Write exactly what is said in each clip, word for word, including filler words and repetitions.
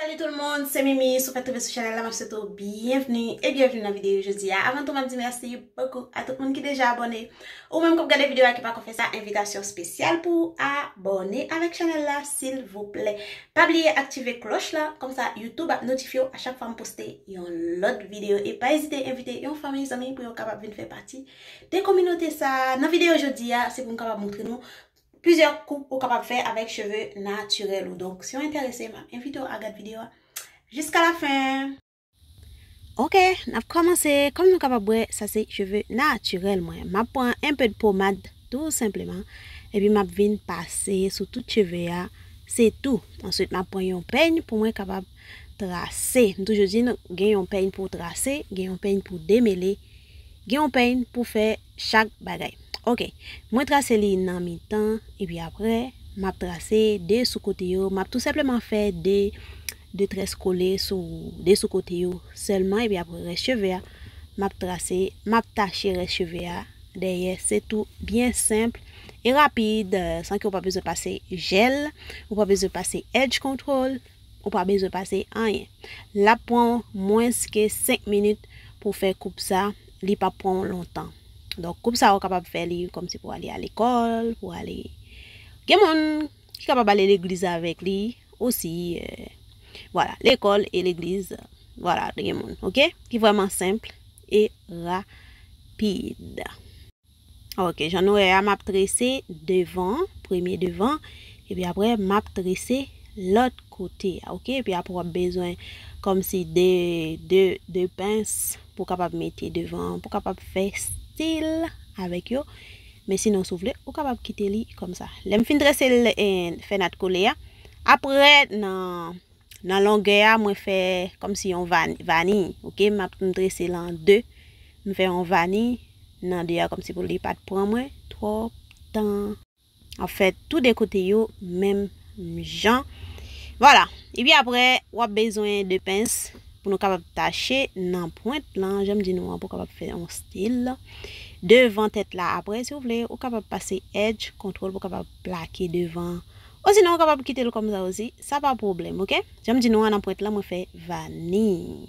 Salut tout le monde, se Mimi. Si w fèk tonbe sou chanèl la, m ap swete w byenvni e byenvni nan videyo jodi a. Avan tou, m ap di mèsi bokou a tout moun ki deja abòne. Ou menm k ap gade videyo a ki pako fè sa, envitasyon espesyal pou w abòne avèk chanèl la, silvouplè. Pa bliye aktive klòch la, kòmsa YouTube ap notifye w a chak fwa m poste yon lòt videyo. E pa ezite envite yon fanmi, zanmi pou yo kapab vin fè pati de kominote sa a. Nan videyo jodi a, se pou m kapab montre nou plizyè koup ou kapab fè avèk cheve natirèl ou. Donk, si w enterese, m ap envite w a gad videyo a jiska la fen. Ok, n ap kòmanse. Kòm nou kapab wè, sa se cheve natirèl mwen. M ap pran enpe de pomad, tou senpleman, epi m ap vin pase sou tout cheve a. Se tou. Answit, m ap pran yon peny pou mwen kapab trase. M toujou di nou, gen yon peny pou trase, gen yon peny pou demele, gen yon peny pou fè chak bagay. Ok, mwen trase li nan mitan, epi apre, m ap trase de sou kote yo. M ap tou senpleman fè de, de très kole sou, de sou kote yo sèlman, epi apre rès cheve a, m ap trase, m ap tache rès cheve a dèyè. Se tou, byen senp e rapid, san ke w pa bezwen pase jèl, ou pa bezwen pase edge control, ou pa bezwen pase anyen. L ap pran w mwens ke senk minit pou fè koup sa, li p ap pran w lontan. Donk, koup sa, ou kapab fè li kòmsi pou ale a lekòl, pou ale. Gen moun ki kapab ale legliz avèk li osi, eh, vwala, lekòl e legliz, vwala, gen moun, ok? Ki vrèman senp e rapid. Ok, jan nou wè a, m ap trese devan, premye devan, epi apre, m ap trese lòt kote a, ok? Epi apre, w ap bezwen kòmsi de, de, de pens pou kapab mete devan, pou kapab fè stil avèk yo. Men sinon, si w vle, ou kapab kite li kòmsa. Lè m fin trese l, eh, fè nat kole a, apre, nan Nan longè a, mwen fè kòmsi yon vani, vani, ok? M ap, m trese l an de. M fè yon vani nan de a kòmsi pou li pa t pran mwen twòp tan. An fèt, tou de kote yo menm jan. Vwala. Epi apre, w ap bezwen de pens pou nou kapab tache nan pwent lan, jan m di nou an, pou kapab fè yon stil. Devan tèt la apre, si w vle, ou kapab pase edge control pou kapab plake devan. Osinon, ou kapab kite l kòmsa osi, sa pa pwoblèm, ok? Jan m di nou an, nan pwent lan, mwen fè vani.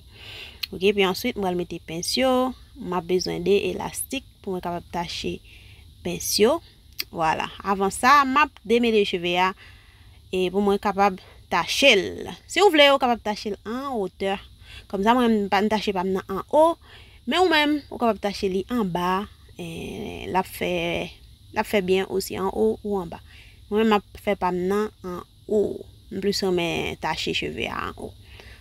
Ok, epi answit, m pral mete pens yo. M ap bezwen de elastik pou mwen kapab tache pens yo. Vwala. Avan sa, m ap demele cheve a, e pou mwen kapab tache l. Si w vle, ou kapab tache l an wotè. Kòmsa, mwen, m pa, m tache pa m nan anwo. Men ou menm, ou kapab tache li anba. E, l ap fè, l ap fè byen osi anwo ou anba. Mwen menm, m ap fè pa m nan anwo. M plis renmen tache cheve a anwo.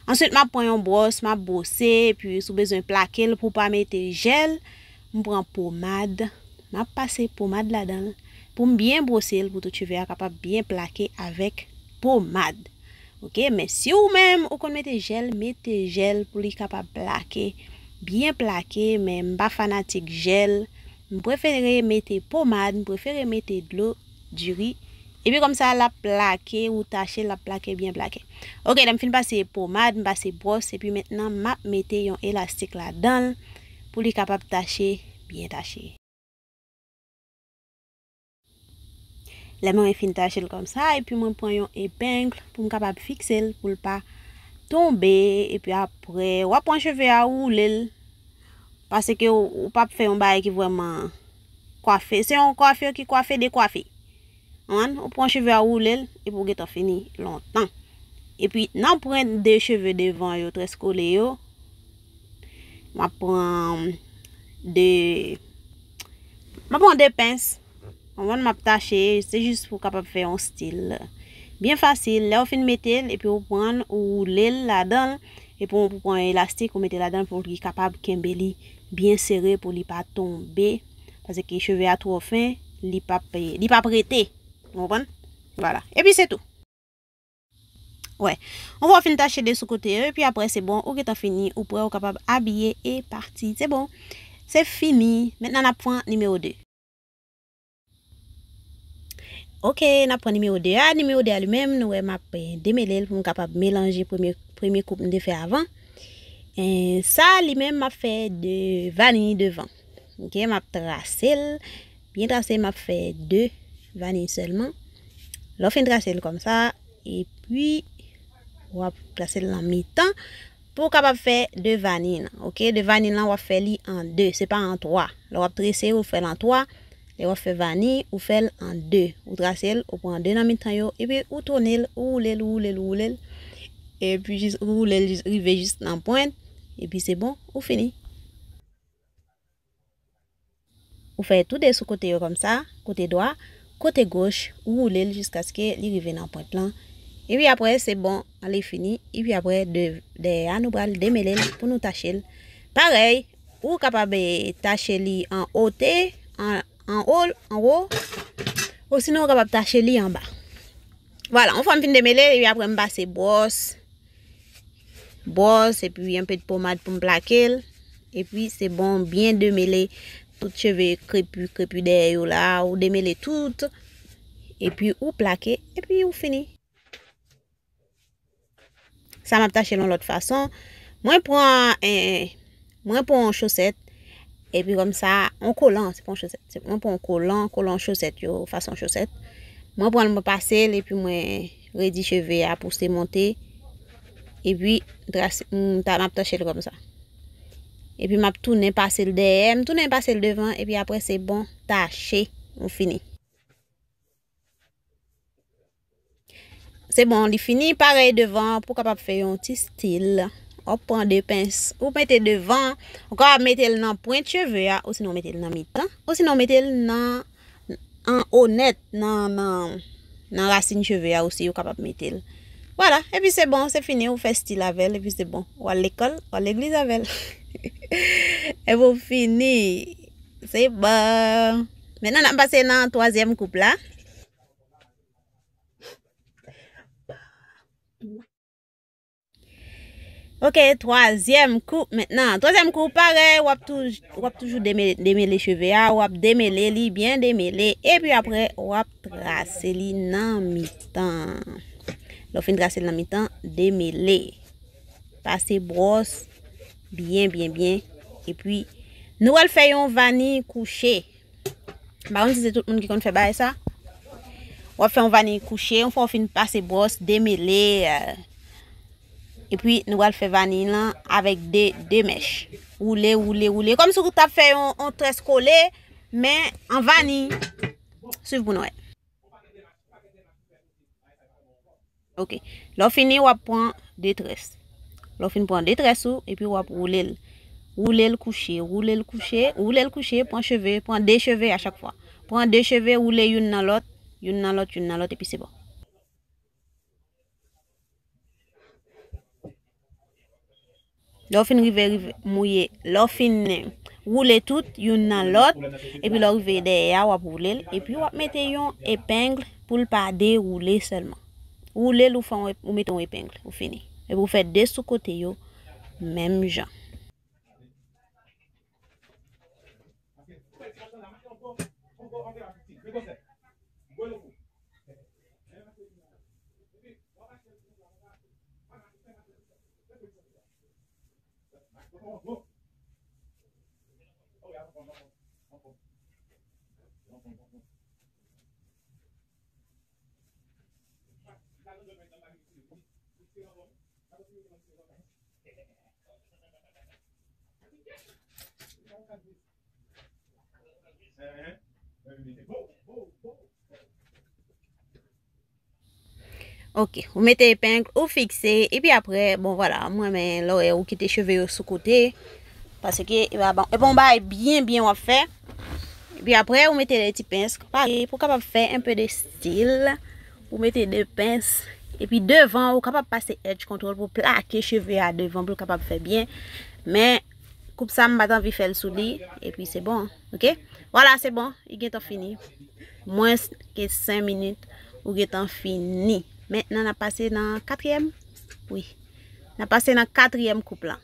Answit, m ap pran yon bwòs, m ap bwose, epi si w bezwen plake l pou w pa mete jèl, m pran pomad, m ap pase pomad ladan l pou m byen bwose l pou tout cheve a kapab byen plake avèk pomad. Ok, men si w menm ou konn mete jèl, mete jèl pou li kapab plake, byen plake, men m pa fanatik jèl. M prefere mete pomad, m prefere mete dlo diri. Epi kòmsa l ap plake ou tache, l ap plake byen plake. Ok, lè m fin pase pomad, m pase bwòs, epi mentnan m ap mete yon elastik ladan l pou li kapab tache, byen tache. Lè mwen fin tache l kòmsa, epi mwen pran yon epeng pou m kapab fikse l, pou l pa tonbe, epi apre, w ap pran cheve a, woule l, paske ou, ou p ap fè yon bagay ki vrèman kwafe. Se yon kwafè ki kwafe dekwafe. Konprann? Ou pran cheve a, woule l, epi ou gentan fini lontan. Epi nan pwent de cheve devan yo, très kole yo, m ap pran de, m ap pran de pens. Konprann? M ap tache, se jis pou kapab fè yon stil byen fasil. Lè w fin mete l, epi ou pran l, ou woule l ladan l, epi ou pran elastik, ou mete ladan l pou li kapab kenbe li byen sere, pou li pa tonbe. Paske cheve a twò fen, li p ap, li p ap rete. Ou konprann? Vwala. Epi se tou. Wè. Yon fwa w fin tache de sou kote yo, epi apre se bon, ou gentan fini, ou prè, ou kapab abiye e pati. Se bon. Se fini. Mentnan n ap pran nimewo de. Ok, n ap pran nimewo de a. Nimewo de a li menm, nou wè m ap, eh, demele l pou m kapab melanje premye, premye koup m te fè avan. Eh, sa li menm, m ap fè de vani devan. Ok, m ap trase l. Byen trase, m ap fè de vani sèlman. Lè w fin trase l kòmsa, epi W ap plase l nan mitan pou w kapab fè de vaniy lan, oke? De vaniy lan, w ap fè li an de, se pa an twa. Lè w ap trese, ou fè l an twa. Lè w ap fè vaniy, ou fè l an de. Ou trase l, ou pran de nan mitan yo, epi ou tounen l, ou woule l, ou woule l, ou woule l. Epi jis, ou woule l jis, rive jis nan pwent, epi se bon, ou fini. Ou fè tou de sou kote yo kòmsa, kote dwa, kote goch, ou woule l jiskaske li rive nan pwent lan. Epi apre, se bon, li fini. Epi apre, de, dèyè a, nou pral demele l pou nou tache l. Parèy, ou kapab, eh, tache li an ote, an, an o, anwo, osinon ou kapab tache li anba. Vwala, yon fwa m fin demele l, epi apre m pase bwòs, bwòs, epi yon pèt pomad pou m plake l. Epi se bon, byen demele tout cheve krepi, krepi dèyè yo la, ou demele tout. Epi ou plake, epi ou fini. Sa m ap tache l yon lòt fason. Mwen pran, eh, mwen pran yon chosèt, epi kòmsa, yon kolan, se pa yon chosèt. Se, mwen pran yon kolan, kolan chosèt yo, fason chosèt. Mwen pran l, mwen pase l, epi mwen redi cheve a pouse monte. Epi, trase, m ta, m ap tache l kòmsa. Epi m ap tounen pase l dèyè, m tounen pase l devan, epi apre se bon, tache, ou fini. Se bon, li fini. Parèy devan, pou w kapab fè yon ti stil, w ap pran de pens, ou mete devan, ou kapab mete l nan pwent cheve a, osinon w mete l nan mitan, osinon w mete l nan, an o nèt, nan, nan, nan rasin cheve a osi, ou kapab mete l. Vwala, epi se bon, se fini, ou fè stil avè l, epi se bon. W al lekòl, w al legliz avè l. Epi w fini. Se bon. Mentnan, n ap pase nan twazyèm koup la. Ok, twazyèm koup mentnan. Twazyèm koup, parèy, w ap touj-, w ap toujou deme-, demele cheve a, w ap demele li, byen demele, epi apre, w ap trase li nan mitan. Lè w fin trase l nan mitan, demele. Pase bwòs, byen, byen, byen, epi nou pral fè yon vaniy kouche. M pa konn si se tout moun ki konn fè bagay sa. W ap fè yon vaniy kouche, yon fwa w fin pase bwòs, demele, eh, epi nou pral fè vaniy lan avèk de, de mèch. Woule, woule, woule. Kòmsi w t ap fè yon, yon très kole, men an vaniy. Swiv pou nou wè. Ok. Lè w fini, w ap pran de très. Lè w fin pran de très ou, epi w ap woule l. Woule l kouche, woule l kouche, woule l kouche, pran cheve, pran de cheve a chak fwa. Pran de cheve, woule youn nan lòt, youn nan lòt, youn nan lòt, epi se bon. Lè w fin rive, rive mouye, lè w fin woule tout youn nan lòt, epi lè w rive dèyè a, w ap woule l, epi w ap mete yon epeng pou l pa dewoule sèlman. Woule l, ou fè yon ep-, ou mete yon epeng, ou fini. Epi w fè de sou kote yo, menm jan. Ok, ou mete epeng, ou fikse, epi apre, bon, vwala, mwen renmen lè w kite cheve yo sou kote, paske e pa bon, e pa yon bagay byen, byen w ap fè. Epi apre, ou mete de ti pens, pare pou w kapab fè enpe de stil. Ou mete de pens. Epi devan, ou kapab pase edge control pou plake cheve a devan, pou l kapab fè byen. Men, koup sa, m pa t anvi fè l sou li. Epi se bon, ok? Vwala, se bon, li gentan fini. Mwens ke senk minit, ou gentan fini. Mentnan, n ap pase nan katriyèm. Wi. N ap pase nan katriyèm koup la.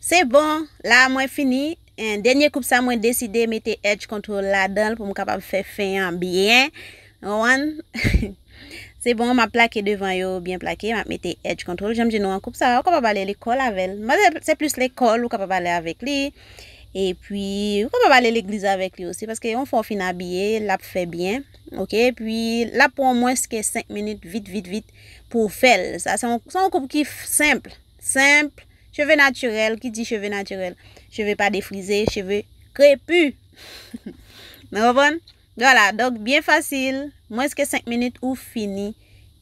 Se bon, la mwen fini. En, dènye koup sa mwen deside mete edge control ladan l pou m kapab fè fen an byen. Ou konprann? Se bon, m ap plake devan yo byen plake, m ap mete edge control. Jan m di nou an, koup sa, ou kapab ale lekòl avè l. Mwen, se, se plis lekòl ou kapab ale avèk li. Epi, ou kapab ale legliz avèk li osi, paske yon fwa w fin abiye, l ap fè byen. Oke, epi l ap pran mwens ke senk minit, vit, vit, vit, pou w fè l. Sa, se yon, se yon koup ki f-, senp. Senp. Cheve natirèl, ki di cheve natirèl? Cheve pa defrize, cheve krepi. Nou konprann? Vwala, donk byen fasil, mwens ke senk minit ou fini.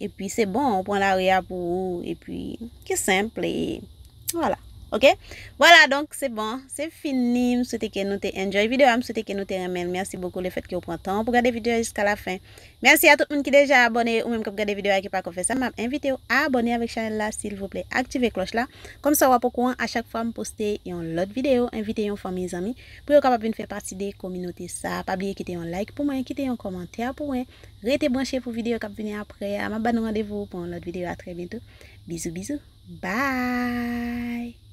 Epi se bon, ou pran lari a pou ou, epi ki senp, e vwala. Oke? Vwala, donk se bon, se fini. M swete ke nou te enjoy videyo a, m swete ke nou te renmen l. Mèsi bokou lefètke w pran tan w pou gade videyo a jiska lafen. Mèsi a tout moun ki deja abòne, ou menm k ap gade videyo a ki pako fè sa, m ap envite w abòne avèk chanèl la, silvouplè, aktive klòch la. Kòmsa w ap okouran a chak fwa m poste yon lòt videyo, envite yon fanmi, zanmi, pou yo kapab vin fè pati de kominote sa. Pa bliye kite yon like pou mwen, kite yon kòmantè pou mwen. Rete branche pou videyo k ap vini aprè a. M ap ba nou randevou pou yon lòt videyo. A trè byento. Bizou, bizou. Bye!